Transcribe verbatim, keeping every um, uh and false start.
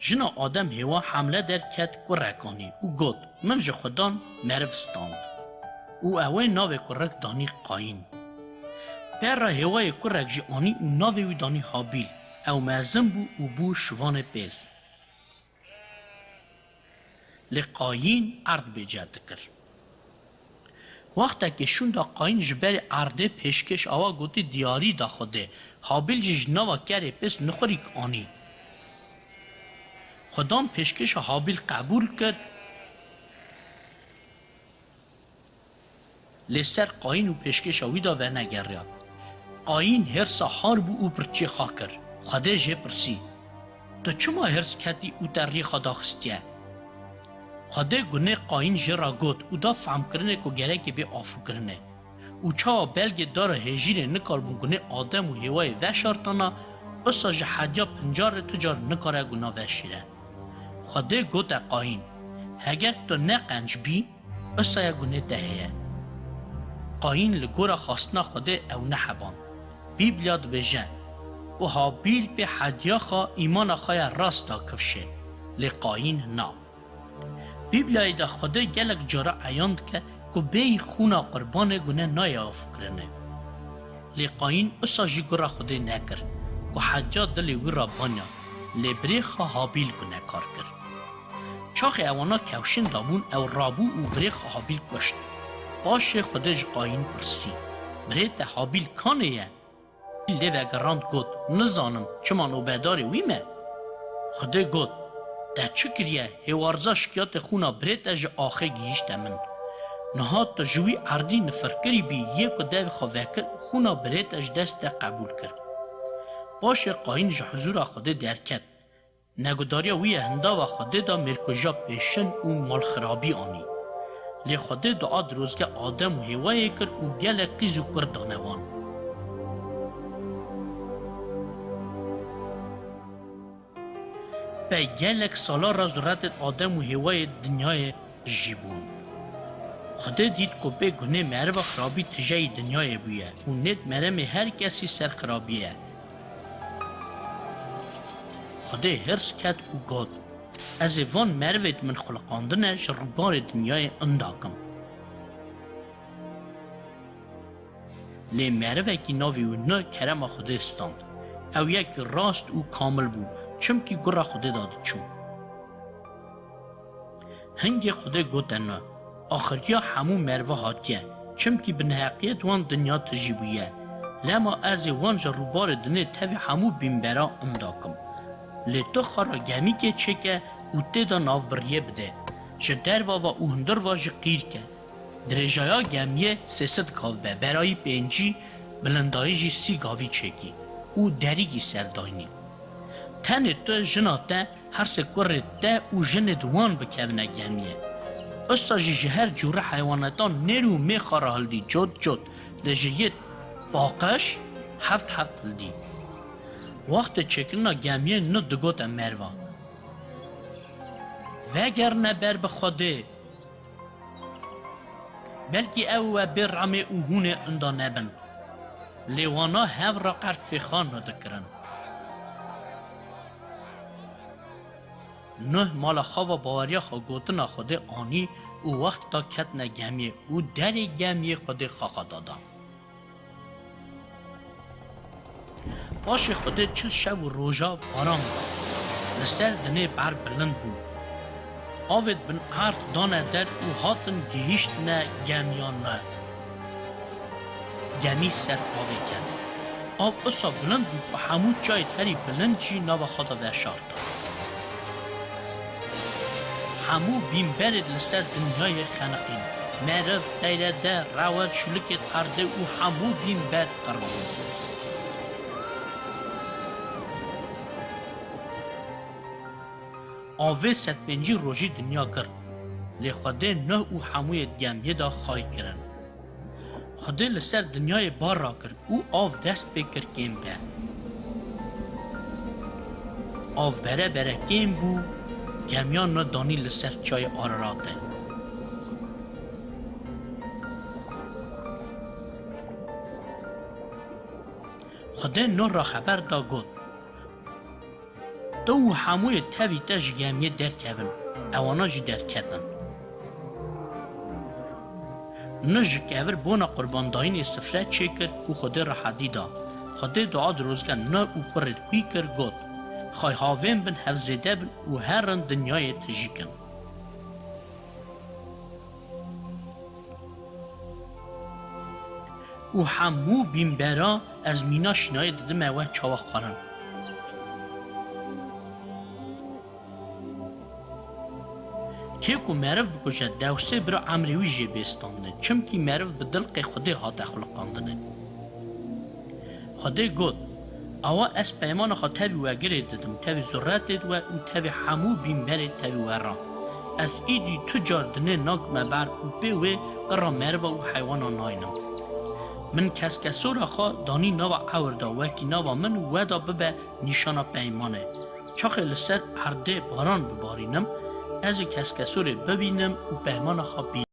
Jina Adem Hêwa hemle derket kurek anî û got, Min ji Xudan meriv stand. Û ewê navê kurik danî Qayîn. Pera Hêwayê kurek jî anî û navê wî danî Habîl. Ew mezin bû û bû şivanê pêz. Lê Qayîn erd bêcehr dikir. Wextekê şûnda Qayîn ji berê erdê pêşkêş awa gotî diyarî da Xwedê, Habîl jî ji nava kerê pêz nixurîk anî. Xudan pêşkêşa Habîl qebûl kir. Lê ser Qayîn û pêşkêşa wî de venegeriya. Qayîn hêrsa har bû û pirçê xwe kir. Xwedê jê pirsî, Tu çima hêrs ketî û te rêxa daxistiye? Xwedê gunê Qayîn jê re got û da fehmkirinê ku gerekê bê afûkirinê. Û çawa belgê dara hêjîrê nikaribûn gunê Adem û Hêwayê veşartana, usa ji hediya pincar re tu car nikare guna veşîre. Xwedê gote Qayîn, Heger tu ne qenc bî, Isaya gunê te heye. Qayîn li gora xwestina Xwedê ew neheband. Bîblia dibêje ku Habîl pê hediya xwe îmana xwe ya rast da kifşê, lê Qayîn na. Bîbliayê de Xwedê gelek cara eyan dike ku bêyî xûna qurbanê gune nayê afkirinê. Lê Qayîn usa jî gora Xwedê nekir ku hediya dilê wî re banya, lê birêxa Habîl gunekar kir. Çaxê ewana kewşên dabûn, ew rabû û birêxa Habîl kuşt. Paşê Xwedê ji Qayîn pirsî, Birê te Habîl kanê ye? Lê vegerand got, Nizanim, çima nobedarê wî me? Xwedê got, Te çi kiriye? Hêwarza şikiyatê xûna birê te ji axê gihîşte min. Niha tu ji wî erdî nifirkirî bî, yê ku devê xwe vekir û xûna birê te ji dest te qebûl kir. Paşê Qayîn ji huzûra Xwedê derket. Negudariya wî ya hindava Xwedê da mêrkujiya pêşin û malxirabî anî. Lê Xwedê dua dirozge Adem û Hêwayê kir û gelek qîz û kur dane wan. Pey gelek sala re zuretê Adem û Hêwayê dinyayê jî bûn. Xwedê dît ku bê gunê meriva xirabî tijeyî dinyayê bûye û nêt meremê her kesî ser xirabiyê ye. Xwedê hirs ket û got, Ez ê van merivêd min xuliqandine ji rûbarê dinyayê inda kim. Lê merivekî navê wî Nuh kerema Xwedê stand. Ew yek rast û kamil bû, çimkî gura Xwedê da diçû. Hingê Xwedê gote Nuh, Axiriya hemû meriva hatiye, çimkî bi neheqiyet wan dinya tijî bûye. Lema ez ê wan ji rûbarê dinê tevî hemû bînbera inda kim. Lê tu xwe re gemîkê çêke û tê de navbiriyê bide. Ji derva ve û hundir ve jî qîr ke. Dirêjaya gemiyê sê sed gav be, berayî pêncî, bilindayî jî sî gavî çêkî û derîkî ser daynî. Tenê tu, jina te, her sê kurê te û jinê di wan bikevine gemiyê. Usa jî ji her cûre heywanetan nêr û mêxa re hildî cot cot, lê ji yê paqij heft heft hildî. Wextê çêkirina gemiyê Nuh digote merva, Vegerine ber bi Xwedê! Belkî ew we bê remê û hûnê inda nebin. Lê wana hev re qert fêxa Nuh dikirin. Nuh mala xwe ve baweriya xwe gotina Xwedê anî û wexta ketine gemiyê û derê gemiyê Xwedê xaxa da da. Paşê Xwedê çil şev û roja baran da. Li ser dinê ber bilind bû. Avêd bin erd dane der û hatin gihîştine gemiya Nuh. Gemî ser avê ket. Av usa bilind bû ku hemû çiyayêd herî bilind jî nava xwe de veşart. Hemû bînberêd li ser dinyayê xeniqîn. Meriv, teyrede, rewet, şûlikêd erdê û hemû bînber qir bûn. Avê sed pêncî rojî dinya girt. Lê Xwedê Nuh û hemûyê di gemiyê de xay kirin. Xwedê li ser dinyayê bar rakir û av dest pê kir kêm be. Av bere bere kêm bû, gemiya Nuh danî li ser çiyayê Araratê. Xwedê Nuh re xeber da got, Tu û hemûyê tevî te ji gemiyê derkevin. Ewana jî derketin. Nuh ji kevir bona qurbandayînê sifre çêkir û Xwedê rehedî da. Xwedê dua dirozge Nuh û kurê wî kir, got, Xay havên bin hevzêde bin û herin dinyayê tijî kin. Û hemû bînbera ez mîna şînayê didime we çawa xwarin. Kê ku meriv bikuje, dewsê bira emrê wî jê bê standin, çimkî meriv bi dilqê Xwedê hate xuliqandinê. Xwedê got, Awa ez peymana xwe tevî we girê didim, tevî zuretê we û tevî hemû bînberê tevî we re. Ez îdî tu car dinê nakime ber û pê wê qira meriva û heywana naynim. Min keskesora xwe danî nava ewir de, wekî nava min we da bibe nîşana peymanê. Çaxê li ser erdê baran bibarînim, ez ê keskesorê bibînim û peymana xwe bînim.